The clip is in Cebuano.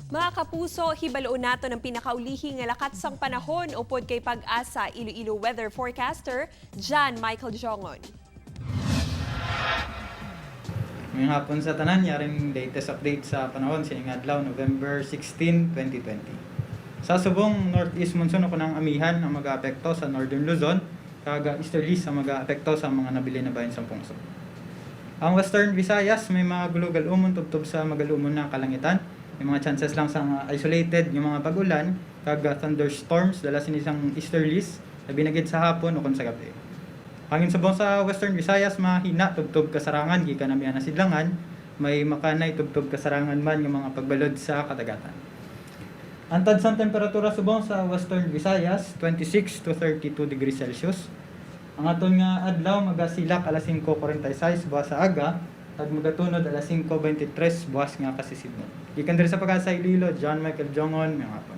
Mga kapuso, hibaloon nato ng pinakaulihi nga lakat sang panahon upod kay PAGASA Iloilo weather forecaster John Michael Jongon. Ngayong hapon sa tanan, yaring latest update sa panahon sining adlaw, November 16, 2020. Sa subong, northeast monsoon o kunang amihan ang mag-aapekto sa Northern Luzon, kag easterlies ang mag-aapekto sa mga nabilin na bahin sa pungso. Ang Western Visayas, may mga gulugal-umon tubtob sa magalumon na kalangitan. May mga chances lang sa mga isolated yung mga pag-ulan, kag thunderstorms, dala sinisang easterlies, labi na gid sa hapon o kung sa gabi. Hangin subong sa Western Visayas, mahina tubtob kasarangan gikan amihan na sidlangan, may makanay tubtob kasarangan man yung mga pagbalod sa kadagatan. Antad sa temperatura subong sa Western Visayas, 26 to 32 degrees Celsius. Ang aton nga adlaw magasilak alas 5:46 buwas sa aga, kag magatunod alas 5:23 buwas nga kasisidnot. Gikan diri sa PAGASA Iloilo, John Michael Jongon, maayong hapon.